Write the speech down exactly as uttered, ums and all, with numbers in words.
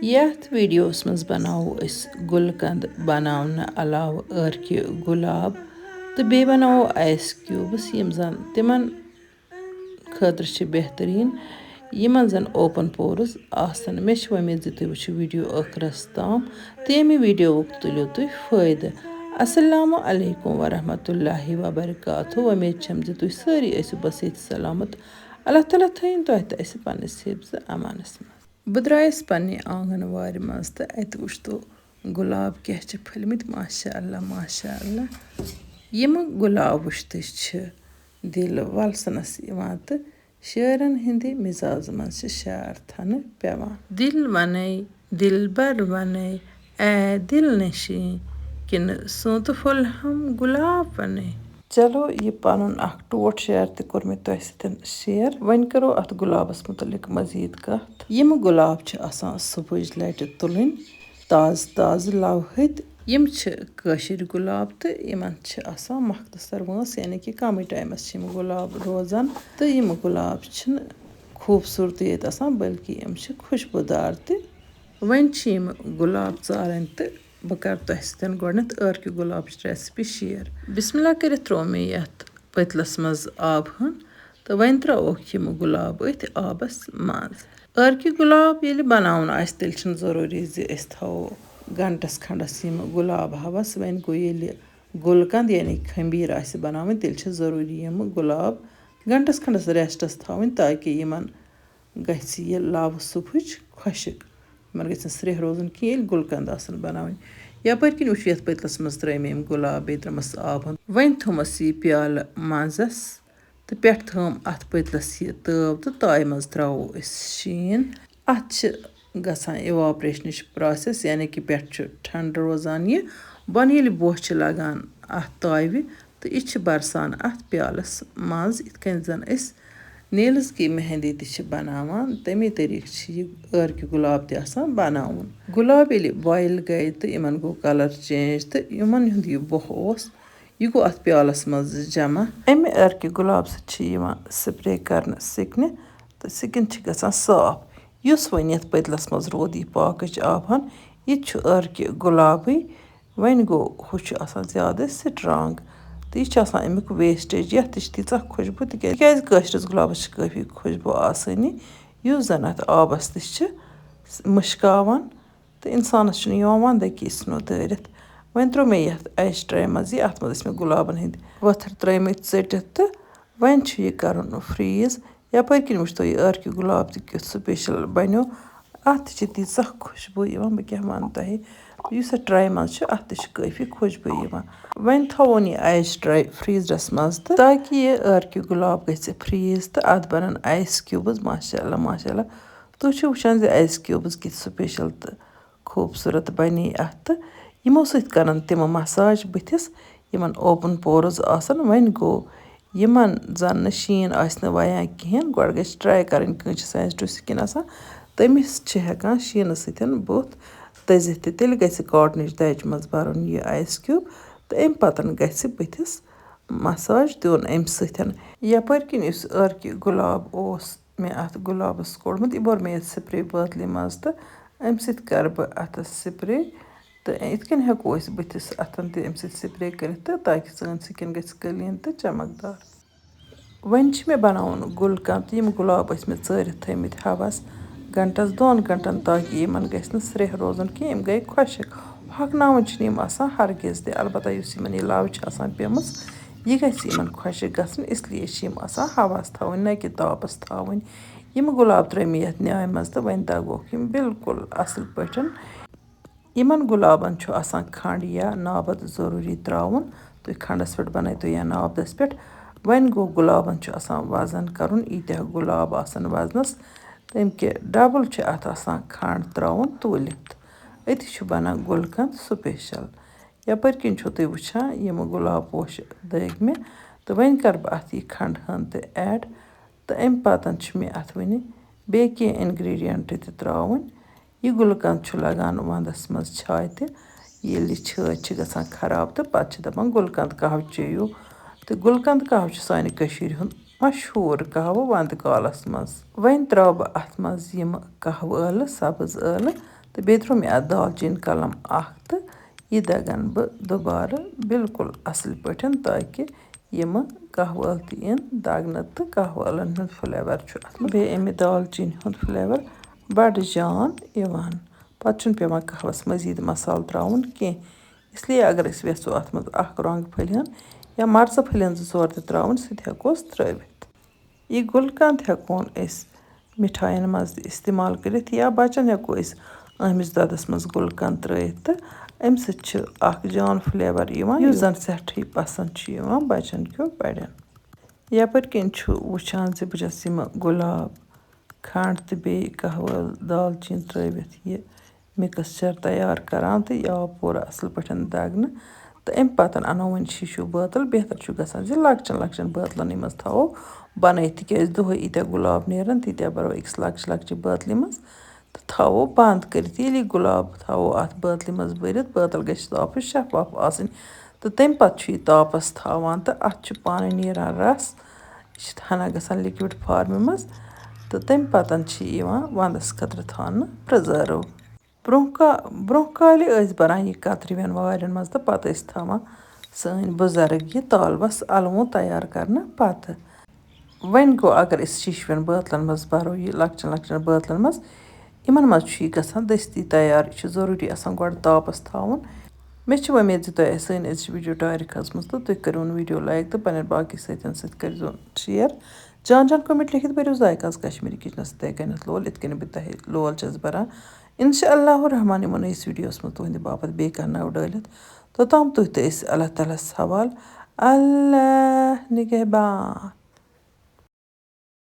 یتھ ویڈیوس منٛز بناوو أسۍ گُلقند بناونہٕ علاوٕ ٲرکہِ گُلاب تہٕ بیٚیہِ بناوو آیس کیوبس، یِم زن تِمن خٲطرٕ چھِ بہتریٖن، یِمن زن اوپن پورز آسن۔ مےٚ چھِ وۄمید زِ تُہۍ وٕچھِو ویڈیو ٲخرس تام تہٕ ییٚمہِ ویڈیوُک تُلِو تُہۍ فٲیدٕ۔ السلام علیکم ورحمۃ اللہ وبرکاتہ۔ وۄمید چھم زِ تُہۍ سٲری ٲسِو بس ییٚتہِ سلامت۔ اللہ تعالیٰ تھٲیِن تۄہہِ تہٕ اَسہِ پننِس حفظ امانس منٛز۔ بہٕ درٛایَس پننہِ آنٛگن وارِ منٛز تہٕ اَتہِ وُچھتو گُلاب کیٛاہ چھِ پھٔلمٕتۍ، ماشاء اللہ، ماشاء اللہ۔ یِم گُلاب وُچھتٕے چھِ دِل وۄلسنس یِوان تہٕ شٲعرن ہٕنٛدِ مِزازٕ منٛز چھِ شعر تھنہٕ پٮ۪وان۔ دِل وَنے، دِلبر وَنے، اے دِل نشین، کِنہٕ سونتہٕ پھوٚل ہم گُلاب وَنے؟ چلو، یہِ پنُن اکھ ٹوٹھ شعر تہِ کوٚر مےٚ تۄہہِ سۭتۍ share۔ وۄنۍ کرو اتھ گُلابس مُتعلق مزید کتھ۔ یِم گُلاب چھِ آسان صبحٕچ لٹہِ تُلٕنۍ، تازٕ تازٕ لوہٕتۍ۔ یِم چھِ کٲشِرۍ گُلاب تہٕ یِمن چھِ آسان مختصر وٲنٛس، یعنی کہِ کمٕے ٹایمس چھِ یِم گُلاب روزان تہٕ یِم گُلاب چھِنہٕ خوٗبصوٗرتٕے یٲتۍ آسان، بلکہِ یِم چھِ خوشبوٗدار تہِ۔ وۄنۍ چھِ یِم گُلاب ژارٕنۍ تہٕ بہٕ کَرٕ تۄہہِ سۭتۍ گۄڈٕنٮ۪تھ ٲرکہِ گُلابٕچ recipe share۔ بسم اللہ کٔرِتھ ترٛوو مےٚ یَتھ پٔتلَس منٛز آبہٕ ہن تہٕ وۄنۍ ترٛاووکھ یِم گُلاب أتھۍ آبَس منٛز۔ ٲرکہِ گُلاب ییٚلہِ بَناوُن آسہِ، تیٚلہِ چھُنہٕ ضروٗری زِ أسۍ تھاوو گھنٹَس کھنٛڈَس یِم گُلاب ہَوَس۔ وۄنۍ گوٚو، ییٚلہِ گُلقنٛد یعنی خمبیٖر آسہِ بَناوٕنۍ، تیٚلہِ چھِ ضروٗری یِم گُلاب گھنٹَس کھنٛڈَس restس تھاوٕنۍ، تاکہِ یِمَن گژھِ یہِ لَو صُبحٕچ خۄشِک۔ یِمَن گژھِ نہٕ سرٛیٚہہ روزُن کینٛہہ، ییٚلہِ گُلقنٛد آسَن بَناوٕنۍ۔ یَپٲرۍ کِنۍ وٕچھ، یَتھ پٔتلَس منٛز ترٛٲے مےٚ یِم گُلاب، بیٚیہِ ترٛٲومَس آب ہُنٛد۔ وۄنۍ تھوٚومَس یہِ پیالہٕ منٛزَس تہٕ پٮ۪ٹھٕ تھٲوٕم اَتھ پٔتلَس یہِ تٲو تہٕ تایہِ منٛز ترٛاوو أسۍ شیٖن۔ اَتھ چھِ گژھان evaporationٕچ process، یعنی کہِ پٮ۪ٹھٕ چھُ ٹھنٛڈٕ روزان یہِ، بۄنہٕ ییٚلہِ بۄہ چھِ لَگان اَتھ تایہِ، تہٕ یہِ چھِ برسان اَتھ پیالَس منٛز، یِتھ کٔنۍ زَن أسۍ نیلٕز کی مہندی تہِ چھِ بَناوان، تَمی طریٖقہٕ چھِ یہِ ٲرکہِ گُلاب تہِ آسان بَناوُن۔ گُلاب ییٚلہِ boil گٔے تہٕ یِمَن گوٚو colour change تہٕ یِمَن ہُنٛد یہِ بۄہ اوس، یہِ گوٚو اَتھ پیالَس منٛز جمع۔ اَمہِ ٲرکہِ گُلاب سۭتۍ چھِ یِوان spray کرنہٕ skin تہٕ skin چھِ گژھان صاف۔ یُس وۄنۍ یَتھ پٔتلَس منٛز روٗد یہِ پاکٕچ آب ہن، یہِ تہِ چھُ ٲرکہِ گُلابٕے۔ وۄنۍ گوٚو، ہُہ چھُ آسان زیادٕ strong تہٕ یہِ چھُ آسان اَمیُک wastage۔ یَتھ تہِ چھِ تیٖژاہ خوشبوٗ، تِکیٛازِ، تِکیٛازِ کٲشرِس گُلابَس چھِ کٲفی خوشبوٗ آسٲنی، یُس زَن اَتھ آبَس تہِ چھِ مُشکاوان تہٕ اِنسانَس چھُنہٕ یِوان وَندَے کہِ یہِ ژھٕنو دٲرِتھ۔ وۄنۍ ترٛوو مےٚ یَتھ ice tray منٛز یہِ، اَتھ منٛز ٲسۍ مےٚ گُلابَن ہٕنٛدۍ ؤتھٕر ترٛٲومٕتۍ ژٔٹِتھ تہٕ وۄنۍ چھُ یہِ کَرُن freeze۔ یَپٲرۍ کِنۍ وٕچھتو یہِ ٲرکہِ گُلاب تہِ کیُتھ special بَنیو۔ اَتھ تہِ چھِ تیٖژاہ خوشبوٗ یِوان، بہٕ کیٛاہ وَنہٕ تۄہہِ۔ یُس اَتھ tray منٛز چھُ، اَتھ تہِ چھِ کٲفی خوشبوٗ یِوان۔ وۄنۍ تھاوون یہِ ice tray freezerَس منٛز تہٕ تاکہِ یہِ ٲرکہِ گُلاب گژھِ freeze تہٕ اَتھ بَنَن ice cubes۔ ماشاء اللہ، ماشاء اللہ۔ تُہۍ چھِو وٕچھان زِ ice cubes کِتھ special تہٕ خوٗبصوٗرت بَنے اَتھ تہٕ یِمو سۭتۍ کَرَن تِم massage بٕتھِس، یِمَن open pores آسَن۔ وۄنۍ گوٚو، یِمَن زَن نہٕ شیٖن آسہِ نہٕ وایان کِہیٖنۍ، گۄڈٕ گژھِ try کَرٕنۍ، کٲنٛسہِ چھِ sensitive skin آسان، تٔمِس چھِ ہٮ۪کان شیٖنہٕ سۭتۍ بُتھ دٔزِتھ تہِ۔ تیٚلہِ گژھِ cottonٕچ دَجہِ منٛز بَرُن یہِ ice cube تہٕ اَمہِ پَتہٕ گژھِ بٕتھِس massage دیُن اَمہِ سۭتۍ۔ یَپٲرۍ کِنۍ یُس ٲرکہِ گُلاب اوس مےٚ اَتھ گُلابَس کوٚڑمُت، یہِ بوٚر مےٚ یَتھ spray بٲتلہِ منٛز تہٕ اَمہِ سۭتۍ کَرٕ بہٕ اَتھَس spray۔ تہٕ یِتھ کٔنۍ ہٮ۪کو أسۍ بٕتھِس اَتھَن تہِ اَمہِ سۭتۍ spray کٔرِتھ تہٕ تاکہِ سٲنۍ skin گژھِ clean تہٕ چمکدار۔ وۄنۍ چھِ مےٚ بَناوُن گُلقنٛد تہٕ یِم گُلاب ٲسۍ مےٚ ژٲرِتھ تھٲیمٕتۍ ہَوَس گھنٹَس دۄن گھنٹَن، تاکہِ یِمَن گژھِ نہٕ سرٛیٚہہ روزُن کینٛہہ، یِم گٔے خۄشِک۔ ہۄکھناوٕنۍ چھِنہٕ یِم آسان ہرگِز تہِ، البتہ یُس یِمَن یہِ لَو چھِ آسان پیٚمٕژ، یہِ گژھِ یِمَن خۄشِک گژھٕنۍ، اِسلیے چھِ یِم آسان ہَوَس تھاوٕنۍ، نہ کہِ تاپَس تھاوٕنۍ۔ یِم گُلاب ترٛٲے مےٚ یَتھ نیٛامہِ منٛز تہٕ وۄنۍ دَگوکھ یِم بالکل اَصٕل پٲٹھۍ۔ یِمَن گُلابَن چھُ آسان کھنٛڈ یا نابَد ضروٗری ترٛاوُن۔ تُہۍ کھنٛڈَس پٮ۪ٹھ بَنٲیتو یا نابدَس پٮ۪ٹھ۔ وۄنۍ گوٚو، گُلابَن چھُ آسان وَزَن کَرُن، ییٖتیٛاہ گُلاب آسَن وَزنَس، تَمہِ کہِ double چھُ اَتھ آسان کھنٛڈ ترٛاوُن توٗلِتھ۔ أتی چھُ بَنان گُلقنٛد special۔ یَپٲرۍ کِنۍ چھُو تُہۍ وٕچھان، یِم گُلاب پوش دٲگۍ مےٚ، تہٕ وۄنۍ کَرٕ بہٕ اَتھ یہِ کھنٛڈ ہَن تہِ add۔ تہٕ اَمہِ پَتہٕ چھِ مےٚ اَتھ وٕنہِ بیٚیہِ کینٛہہ ingredient تہِ ترٛاوٕنۍ۔ یہِ گُلقنٛد چھُ لَگان وَنٛدَس منٛز چھاتہِ، ییٚلہِ یہِ چھٲتۍ چھِ گژھان خراب تہٕ پَتہٕ چھِ دَپان گُلقنٛد قہوٕ چیٚیِو۔ تہٕ گُلقنٛد قہوٕ چھُ سانہِ کٔشیٖرِ ہُنٛد مشہوٗر قہوٕ وَنٛدٕ کالَس منٛز۔ وۄنۍ ترٛاوٕ بہٕ اَتھ منٛز یِم قہوٕ ٲلہٕ، سَبٕز ٲلہٕ تہٕ بیٚیہِ ترٛوو مےٚ اَتھ دالچیٖن کَلَم اَکھ تہٕ یہِ دَگَن بہٕ دُبارٕ بِلکُل اَصٕل پٲٹھۍ، تاکہِ یِمہٕ قہوٕ ٲلہٕ تہِ یِن دَگنہٕ تہٕ قہوٕ ٲلَن ہُنٛد flavour چھُ اَتھ منٛز، بیٚیہِ اَمہِ دالچیٖنہِ ہُنٛد flavour بَڑٕ جان یِوان۔ پَتہٕ چھُنہٕ پٮ۪وان قہوَس مٔزیٖد مصالہٕ ترٛاوُن کینٛہہ۔ اس لیے اگر أسۍ یَژھو اَتھ منٛز اَکھ رۄنٛگ پھٔلۍ ہن یا مَرژٕ پھٔلۍ ہن زٕ ژور تہِ ترٛاوُن، سُہ تہِ ہٮ۪کوس ترٛٲوِتھ۔ یہِ گُلقنٛد ہٮ۪کون أسۍ مِٹھایَن منٛز تہِ استعمال کٔرِتھ یا بَچَن ہٮ۪کو أسۍ آمِس دۄدَس منٛز گُلقنٛد ترٛٲوِتھ، تہٕ اَمہِ سۭتۍ چھِ اَکھ جان flavour یِوان، یُس زَن سٮ۪ٹھٕے پَسنٛد چھُ یِوان بَچَن کیو بَڑٮ۪ن۔ یَپٲرۍ کِنۍ چھُ وٕچھان زِ بہٕ چھَس یِمہٕ گُلاب، کھنٛڈ تہٕ بیٚیہِ قہوٕ ٲلہٕ، دالچیٖن ترٛٲوِتھ یہِ mixture تیار کَران تہٕ یہِ آو پوٗرٕ اَصٕل پٲٹھۍ دَگنہٕ۔ تہٕ اَمہِ پَتہٕ اَنو وۄنۍ شیٖشو بٲتَل، بہتر چھُ گژھان زِ لۄکچَن لۄکچَن بٲتلَن یِم أسۍ تھاوو بَنٲیِتھ، تِکیٛازِ دۄہَے ییٖتیٛاہ گُلاب نیرَن، تیٖتیٛاہ بَرو أکِس لۄکچہِ لۄکچہِ بٲتلہِ منٛز تہٕ تھاوو بنٛد کٔرِتھ۔ ییٚلہِ یہِ گُلاب تھاوو اَتھ بٲتلہِ منٛز بٔرِتھ، بٲتَل گژھِ صاف شفاف آسٕنۍ تہٕ تَمہِ پَتہٕ چھُ یہِ تاپَس تھاوان تہٕ اَتھ چھُ پانَے نیران رَس۔ یہِ چھِ ہَنا گژھان liquid formہِ منٛز تہٕ تَمہِ پَتہٕ چھِ یہِ یِوان وَنٛدَس خٲطرٕ تھاونہٕ preserve۔ برٛونٛہہ کا-، برٛونٛہہ کالہِ ٲسۍ بَران یہِ کَترِوٮ۪ن وارٮ۪ن منٛز تہٕ پَتہٕ ٲسۍ تھاوان سٲنۍ بُزرٕگ یہِ تالوَس اَلوُنٛد تیار کَرنہٕ پَتہٕ۔ وۄنۍ گوٚو، اگر أسۍ شیٖشوٮ۪ن بٲتلَن منٛز بَرو یہِ لۄکچَن لۄکچَن بٲتلَن منٛز، یِمَن منٛز چھُ یہِ گژھان دٔستی تیار۔ یہِ چھُ ضروٗری آسان گۄڈٕ تاپَس تھاوُن۔ مےٚ چھِ وۄمید زِ تۄہہِ آسہِ سٲنۍ أزِچ video ٹارِ کھٔژمٕژ تہٕ تُہۍ کٔرِوُن video like تہٕ پنٛنٮ۪ن باقٕے سٲتھٮ۪ن سۭتۍ کٔرۍزیون share۔ جان جان comment لیکھِتھ بٔرِو ذایقہ آز کشمیٖری kitchenس سۭتۍ کٔنٮ۪تھ لول، یِتھ کٔنۍ بہٕ تۄہہِ لول چھَس بَران۔ اِنشاء اللہ الرحمن یِمو نٔیِس videoس منٛز تُہٕنٛدِ باپَتھ بیٚیہِ کانٛہہ نٔو ڈٲلِتھ۔ توٚتام تُہۍ تہٕ أسۍ اللہ تعالیٰ ہَس حوال۔ اللہ نگہبان۔